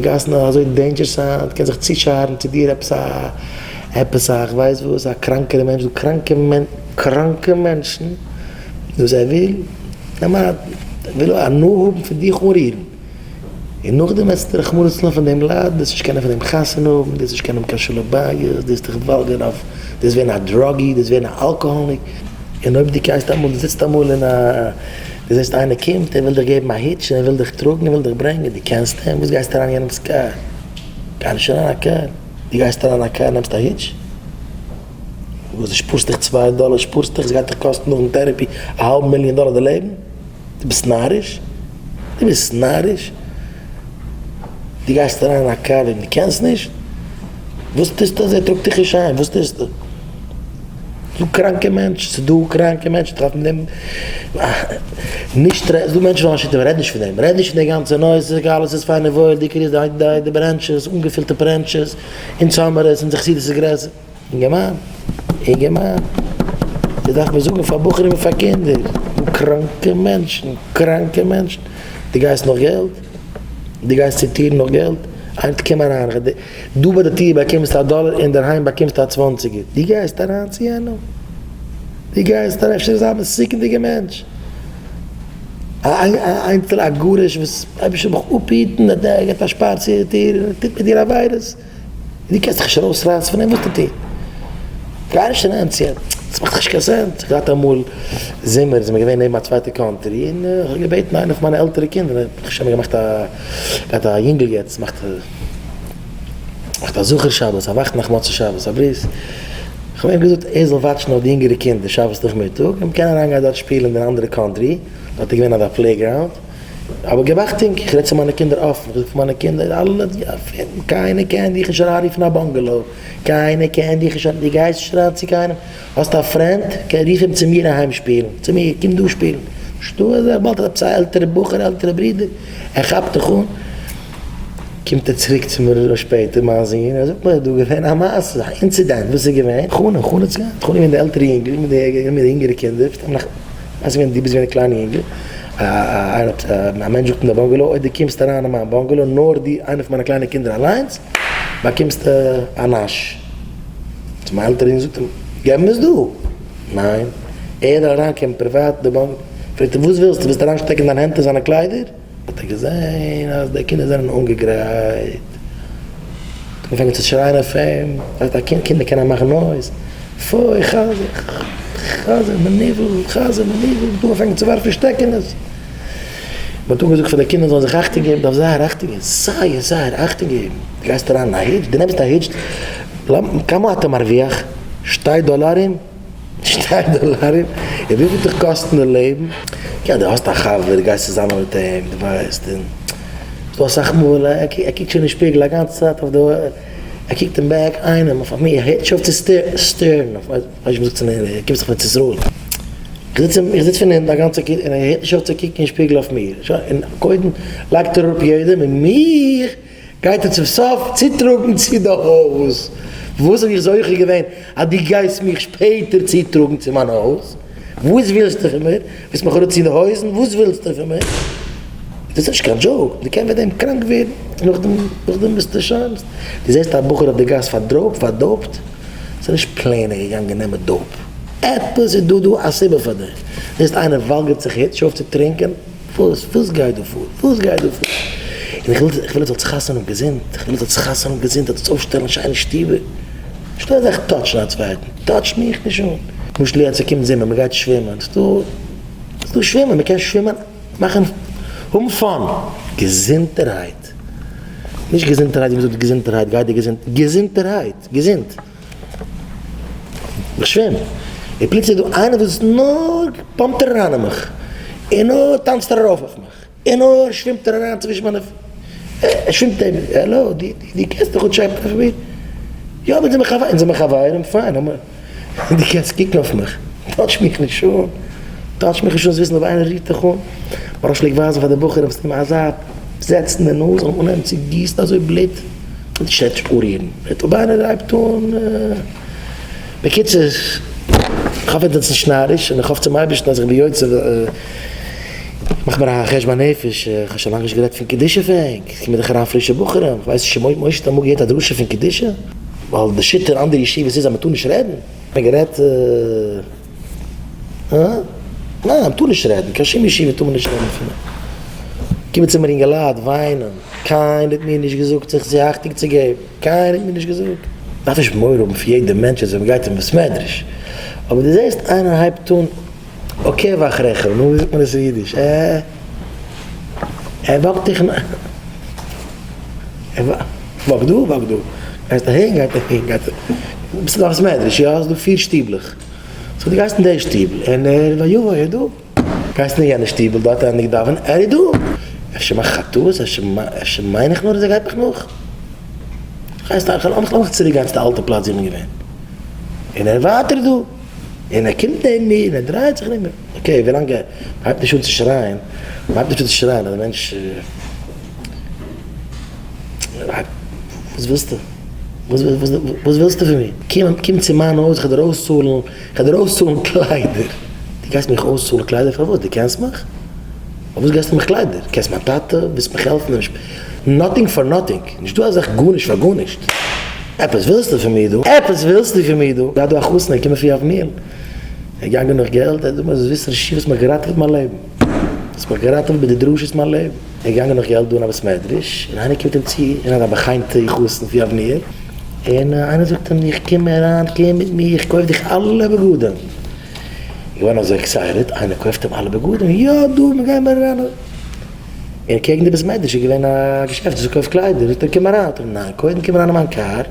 גאסן איז אזוי dangerous היינט, קען זיך צושארן צו דיר עפעס א עפעס א כ'ווייס וואס, א קראנקערע מענטש, דא קראנקע קראנקע מענטשן, וואס ער וויל, נעם א וויל הנאה האבן פון דיך אנרירן, און נאכדעם וועסטו רחמנא ליצלן פון דעם ליידן, דו וועסט נישט קענען פון דעם חתונה האבן, דו וועסט נישט קענען האבן קיין שלום בית, דו וועסט דיך וואלגערן אויף, דו וועסט ווערן א druggie, דו וועסט ווערן א alcoholic, און אויב דו גייסט אמאל, דו זיצט אמאל אין א. דו זעסט איינער קומט, ער וויל דיך געבן א hitch, ער וויל דיך טראגן, ער וויל דיך ברענגען, דו קענסט אים? וואס גייסטו אריין אין יענעמ'ס קאר? גיי נישט אריין א קאר, דו גייסט אריין א קאר נעמסט א hitch? וואס דו שפארסט דיך צוויי דאלער שפארסט דיך, עס גייט דיך קאסטן נאכן therapy א האלב מיליאן דאלער די לעבן? דו ביסט נאריש? דו ביסט נאריש? דו גייסט אריין אין א קאר וועם דו קענסט נישט? וואס טוסטו אז ער טראגט דיך נישט אהיים? וואס טוסטו? ס'דא קראנקע מענטשן, ס'איז דא קראנקע מענטשן, דארף מען דעם נישט רעדן, ס'דא מענטשן וואס האבן א רעד נישט פון דעם, רעד נישט פון די גאנצע נושא, אלעס איז פיין און וואויל, די עיקר איז די די די branches, אנגעפילטע branches, אונז האמער עס, אונזער חסידות איז גרעסער. אינגערמאן, אינגערמאן, דאס דארף מען זאגן פאר בחורים און פאר קינדער, דא קראנקע מענטשן, קראנקע מענטשן, דו גייסט נאך געלט? דו גייסט צו טירן נאך געלט? איינער קום אריין, דא ביי די טיר באקומסטו א דאלער אינדערהיים באקומסטו א צוואנציגער, דו גייסט אריין צו יענעם? דו גייסט אריין? אפשר איז ער א מסוכנ'דיגער מענטש, א איינצעלע א גרוש וואס אייבערשטער זאל מיך אפהיטן, ער געבט א שפאר צו די טיר און טוט מיט דיר עבירות. דו קענסט דיך נישט ארויסרייסן פון אים, וואס טוט איר? גיי נישט אריין צו אים, עס מאכט נישט קיין sense, איך געהאט אמאל זומער זעמיר געווען נעבן א צווייטע country און איך האב געבעטן איינע פון מיינע עלטערע קינדער, איך האב שוין געמאכט א, געהאט א יונגל יעצט, מאכט מאכט א זכר שבת, א וואכט נאכט מוצאי שבת, א ברית, איך האב אים געזאגט ער זאל watch ן אויף די יונגערע קינדער שבת נאכמיטאג, און מ'קען אריינגיין דארט שפילן אין די אנדערע country, דארט איז געווען אזא playground. אבער געב אכטונג, איך רעד צו מיינע קינדער אפן, איך זאג פאר מיינע קינדער, אלע, קיינער קען דיך נישט אריינרופן א bungalow, קיינער קען דיך נישט, דו גייסט נישט אריין צו קיינעם, האסט א friend, רוף אים צו מיר אהיים שפילן, צו מיר, קום דא שפילן, נישטא אזא, באלד עפעס א עלטערע בחור, עלטערע ברודער, ער כאפט דיך אן, קומט ער צוריק צו מיר שפעטער, מיין זון, ער זאגט מיר, איז דא געווען א מעשה, א incident, וואס איז געווען? חנן, חנן איז געווען, חנן איז געווען די עלטערע יונגל, מיט די יונגערע קינדער, ווייסט ווען דו ביסט געווען א קליינע יונגל, א מענטש זאגט אין די bungalow, אויב דו קומסט אריין אין מיין bungalow, נאר דו, איינער פון מיינע קליינע קינדער אליינס, באקומסטו א נאש. צו מיין עלטערע זון זאגט אים, געב מיר עס דא. ניין. ער זאל אריינקומען פריוואט אין די bungalow. פרעגט ער, וואס ווילסטו? ווילסט אריינשטעקן דיין הענט אין זיינע קליידער? האט ער געזען אז די קינדער זענען אנגעגרייט, האט אנגעפאנגען צו שרייען אויף אים, ווייסט א קינד, קינדער קענען מאכן noise, פוי חזיר, חזיר מניוול, חזיר מניוול, האט אנגעפאנגען צו ווארפן שטעקענעס, מען האט אנגעזאגט פאר די קינדער זאלן זיך אכטונג געבן, דארף זייער אכטונג געבן, זייער זייער אכטונג געבן, דו גייסט אריין אין א hitch, דו נעמסט א hitch, כמה אתה מרוויח? שתי דולרים? שתי דולרים? און וויפיל וועט דיך קאסטן די לעבן? יא דו האסט א חבר, דו גייסט צוזאמען מיט אים, דו ווייסט, און ס'דא אסאך מאל ער קוקט שוין אין שפיגל א גאנצע צייט אויף די, ער קוקט אין back איינעם אויף מיר, ער הערט נישט אויף צו stare ן אויף, ווייסט נישט ווי מ'זאגט צו ער קומט זיך פון ארץ ישראל, איך זיץ איך זיץ פון הינטן א גאנצע קוק און ער הערט נישט אויף צו קוקן אין שפיגל אויף מיר, שוין, און קודם לייגט ער אראפ יעדעם און מיך גייט ער צום סוף צוטראגן צו די הויז. וואס האב איך זוכה געווען אז דו גייסט מיך שפעטער צוטראגן צו מיין הויז? וואס ווילסטו פון מיר? ווילסט מיך אראפציען די הויזן? וואס ווילסטו פון מיר? דאס איז נישט קיין joke, דו קענסט וועגן דעם קראנק ווערן, נאכדעם נאכדעם ביסטו שוין. דו זעסט א בחור אויף די גאס פארדראופט, פארדאופט, ס'איז נישט plain ער איז געגאנגען נעמען dope, עפעס איז דא דא א סיבה פאר דעם. זעסט איינער וואלגערט זיך היטש אויף צו טרינקען, וואס? וואס גייט דא פאר? וואס גייט דא פאר? און איך וויל, איך וויל עטס זאלטס חתונה האבן געזונט, איך וויל עטס זאלטס חתונה האבן געזונט, עטס אויפשטעלן שיינע שטיבער, נישטא אזאך touch ן א צווייטן, touch מיך נישט אן. למשל יעצט ס'קומט זומער, מ'גייט שווימען, ס'דא, ס'דא שווימען, מ'קען שווימען, מאכן, האבן fun, געזונטערהייט, נישט געזונטערהייט ווי מ'זאגט געזונטערהייט, גיי דיר געזונט, געזונטערהייט, געזונט. איך שווים, און פלוצלינג איז דא איינער וואס נאר pump ט ער אריין אין מיך, און נאר טאנצט ער ארויף אויף מיך, און נאר שווימט ער אריין צווישן מיינע, ער שווימט נעבן מיר, העלא, דו קענסט דיך אנטשעפען אויף מיר? יא, אונז זעמיר חברים, אונז זעמיר חברים, פיין, אבער דו קענסט קוקן אויף מיך, touch מיך נישט אן, touch מיך נישט אן, זאלסט וויסן אויב איינער רירט דיך אן, מוהרא"ש פלעגט ווייזן פאר די בחורים, וואס נעמען אזא זעץ אין די נאז, זאלן אנהייבן צו גיסן אזוי בלוט. נישט אנרירן, אויב איינער הייבט אן, בקיצור, איך האף עטס זענטס נישט נאריש, און איך האף צום אייבערשטן אז איך בין יוצא. מאך מיר א חשבון הנפש, איך האב שוין לאנג נישט גערעדט פון קדושה פאר ענק, עס קומען דאך אריין פרישע בחורים, איך ווייס נישט צו משה האט אמאל געהערט א דרשה פון קדושה, ווייל די שיטה אין אנדערע ישיבות איז אז מען טאר נישט רעדן. מען גערעדט הא? ניין מען טאר נישט רעדן, קיין שום ישיבה טאר מען נישט רעדן פון דעם. קומען צו מיר אינגעלייט וויינען, קיינער האט מיר נישט געזאגט זיך צו אכטונג צו געבן, קיינער האט מיר נישט געזאגט. דארף נישט מורא האבן פון יעדע מענטש אז ווען מען גייט אין בית מדרש, אבער דו זעסט איינער הייבט אן עוקב אחריך, נו ווי זאגט מען עס אין אידיש, ער ער וואקט דיך נאך, ער וואקט דא, וואקט דא, גייסט אהין, גייט אהין, גייט ביסט אין א בית מדרש, יא, ס'איז דא פיר שטיבלעך, so דו גייסט אין די שטיבל, און ער ויבוא ער איז דא, גייסט אין יענע שטיבל, דארט ענדיגט דאווענען, ער איז דא, אפשר מאך איך א טעות, אפשר מיין איך נאר אז ער גייט מיך נאך, כ'ווייס נישט, לאמיך צוריק גיין צו די אלטע פלאץ ווי איך בין געווען, און ער איז ווייטער דא. און ער קומט נעבן מיר און ער דרייט זיך נעבן מיר, okay ווילאנג ער הייבט נישט אן צו שרייען, מען הייבט נישט אן צו שרייען אז די מענטש וואס ווילסטו? וואס ווילסטו פון מיר? קום קום צו מיין הויז איך וועל דיר אויסצאלן, איך וועל דיר אויסצאלן קליידער, דו גייסט מיך אויסצאלן קליידער פארוואס? דו קענסט מיך? פארוואס געסטו מיך קליידער? קענסט מיין טאטע? ווילסט מיך העלפן? nothing for nothing, נישט דא אזאך גארנישט פאר גארנישט. עפעס ווילסטו פון מיר דא? עפעס ווילסטו פון מיר דא? געהאט דא א חתן, ער קומען פון יבניאל, ער איז געגאנגען נאך געלט, ער זאגט מיר זאלסט וויסן ר' שי' האסט מיך געראטעוועט מיין לעבן, האסט מיך געראטעוועט מיט די דרשות מיין לעבן. ער איז געגאנגען נאך געלט דא אין א בית מדרש, און איינער קומט אים צו, און אזא בא'חנ'טע חתן פון יבניאל, און איינער זאגט אים איך קום אריין, קום מיט מיר, איך קויף דיך אלע בגדים. געווארן אזוי excited, איינער קויפט אים אלע בגדים, יא דא, מיר גייען אריין. און קעגן די בית מדרש איז געווען א געשעפט וואס פארקויפט קליידער, זאגט ער קום אריין, זאגט ער ניין קודם קום אריין אין מיין קאר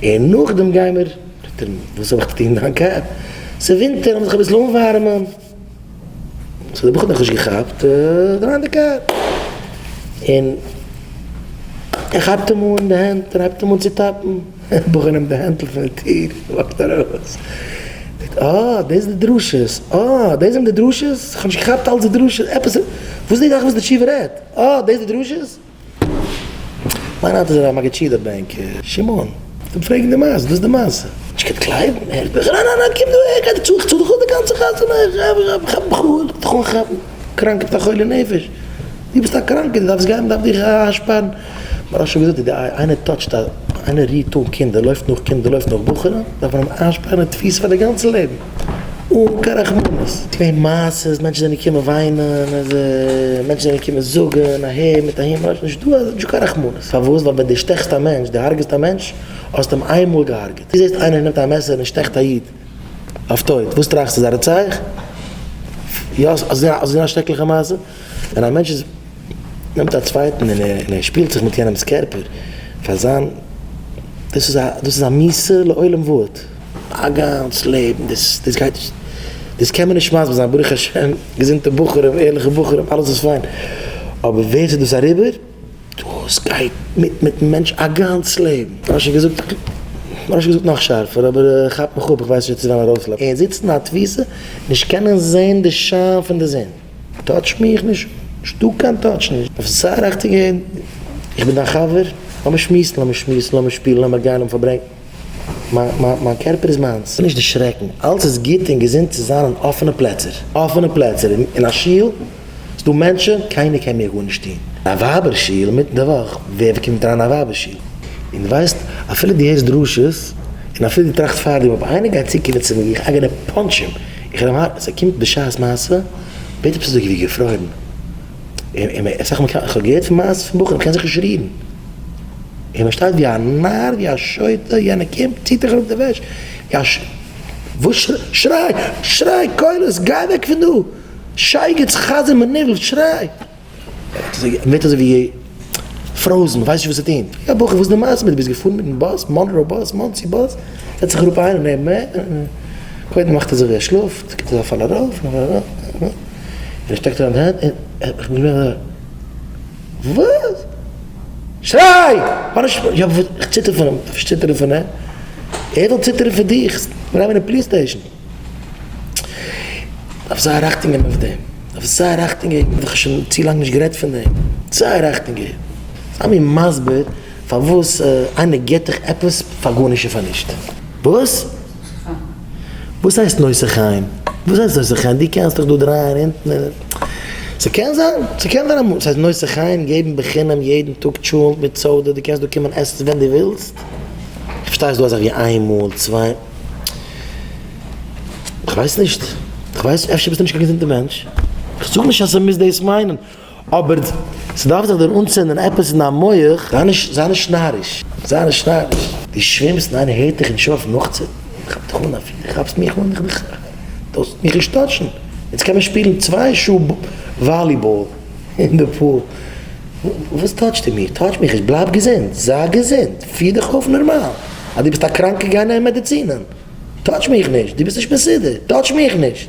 און נאכדעם גיי מיר, זאגט ער וואס האב איך צו טון אין דיין קאר, ס'איז ווינטער לאמיר זיך אביסל אנווארעמען, so דער בחור האט נאכנישט געכאפט, אריין אין די קאר, און ער כאפט אים אן די הענט און הייבט אים אן צו טאפן. בחור נעמט די הענטל פון די טיר און וואקט ארויס. זאגט, אה, דאס איז די דרשות. אה, דאס זענען די דרשות? איך האב נישט געכאפט אלץ די דרשות. עפעס, וואס איז די זאך וואס די תשובה רעדט? אה, דאס איז די דרשות? מיין היינט איז ער א מגיד שיעור דארט ביי ענק. שמעון, זאל פרעגן די מעשה, וואס איז די מעשה? נישט געקענט גלייבן. ער האט מיך, ניין, ניין, ניין, קום דא אהער, גיי דיר צו, איך צאל דיך אפ די גאנצע חתונה, איך כאפ מיך אן, איך דיך אנכאפן. קראנק, ביסט א חולה נפש. דו ביסט א קראנקער, דו דארפסט גיין, מען דארף דיך איינשפארן. מ'האט דאך שוין געזאגט אז די איינער touch ט א, איינער רירט אן קינדער, לויפט נאך קינדער, לויפט נאך בחורים, דארף מען אים איינשפארן אין תפיסה פאר די גאנצע לעבן, אן קיין רחמנות. געווען מעשות, מענטשן זענען געקומען וויינען, אז מענטשן זענען געקומען זאגן, אהער מיט אהין, נישט דא, נישטא קיין רחמנות. פארוואס? ווייל ווען דו שטעכסט א מענטש, דו הרג'סט א מענטש, האסטו אים איינמאל געהארגעט. דו זעסט איינער נעמט א מעסער און שטעכט א איד אויף טויט, וואס טראכסטו? איז א רוצח? יא, האסט געזען א שרעקליכע מעשה? ווען א מענטש איז נעמט א צווייטן און ער שפילט זיך מיט יענעמ'ס קערפער פאר זיין, דאס איז א דאס איז א מיתה לעולם ועד, א גאנץ לעבן, דאס דאס גייט נישט, דאס קען מען נישט מסביר זיין, ברוך השם געזונטע בחורים, ערליכע בחורים, אלעס איז פיין, אבער ווער ס'איז דאס אריבער, דאס גייט מיט מיטן מענטש א גאנץ לעבן. מ'האט שוין געזאגט, מ'האט שוין געזאגט נאך שארפער, אבער כאפ מיך אפ, איך ווייס נישט צו וועלן ארויסלאפן. און זיצן אין א תפיסה, נישט קענען זען די שיין פון די זון. touch מיך נישט, נישטא קיין touch נישט, דארפסט זייער אכטונג געבן, איך בין דיין חבר, לאמיר שמועסן, לאמיר שמועסן, לאמיר שפילן, לאמיר גיין, לאמיר פארברענגען, מיין מיין מיין קערפער איז מיינס. נישט דערשרעקן, אלץ איז גוט און געזונט צו זיין אין אפענע פלעצער, אפענע פלעצער, אין א שול, ס'דא מענטשען, קיינער קען מיר גארנישט טון, אין א ווייבער שול אינמיטן די וואך, ווער קומט אריין אין א ווייבער שול? און דו ווייסט, אפילו דו הערסט דרשות, און אפילו דו טראכסט פארדעם, אויב איינער גייט צוקומען צו מיר, איך gonna punch אים, איך וועל אים האקן, ס'קומט בשעת מעשה, ווערט עפעס אזוי ווי געפרוירן, און אסאך מאל, איך האב געהערט פון מעשות פון בחורים, מ'קען זיך נישט רירן, און מ'שטייט ווי א נאר, ווי א שוטה, יענער קומט, ציט דיך אראפ די וועש, ווי א ש. וואס שריי, שריי, קולות, גיי אוועק פון דא, שייגעץ, חזיר, מנוול, שריי! מ'ווערט אזוי ווי frozen, מ'ווייסט נישט וואס צו טון. יא בחור, וואס איז די מעשה מיט דיר? ביסט געפארן מיטן באס, מאנרא באס, מאנסי באס, זעצט זיך אראפ איינער נעבן אים, קודם מאכט ער זיך ווי ער שלאפט, גיבט אזא פאל ארויף, און ער שטעקט אריין די הענט, און איך בין געווען אזוי, וואס? שריי! יא, איך ציטער פון אים, דארף נישט ציטערן פון אים, ער זאל ציטערן פון דיך, מיר גייען אין police station. דארף זייער אכטונג געבן אויף דעם, דארף זייער אכטונג געבן, איך האב שוין צו לאנג נישט גערעדט פון דעם, זייער אכטונג געבן. זיי מיר מסביר פארוואס איינער גיבט דיך עפעס פאר גארנישט און פאר נישט. וואס? וואס הייסט נושא חן? וואס הייסט נושא חן? דו קענסט דיך דא דרייען אונטן און. ס'קען זיין, ס'קען זיין אמאל, ס'הייסט נושא חן, געבן בחינם יעדן טאג טשולנט מיט soda, דו קענסט דא קומען עסן ווען דו ווילסט. איך פארשטיי ס'דא אזאך ווי איין מאל, צוויי, כ'ווייס נישט, כ'ווייס, אפשר ביסטו נישט קיין געזונטע מענטש, כ'זאג נישט אז ס'מוז דאס מיינען, אבער ס'דארף זיך דיר אנצינדען עפעס אין דיין מח. זיי נישט, זיי נישט נאריש, זיי נישט נאריש, דו שווימסט און איינער הערט דיך נישט אויף נאכצו, כאפ דיך אן אפילו דו כאפסט מיך אן, איך דיך, דארפסט מיך נישט touch ן, יעצט קען מען שפילן צוויי שעה volleyball אין די pool, וואס touch סטו מיר, touch מיך נישט, בלייב געזונט, זיי געזונט, פיר דיך אויף נארמאל, אז דו ביסט א קראנקע גיי נעם מעדיצינען, touch מיך נישט, דו ביסט נישט מסודר, touch מיך נישט.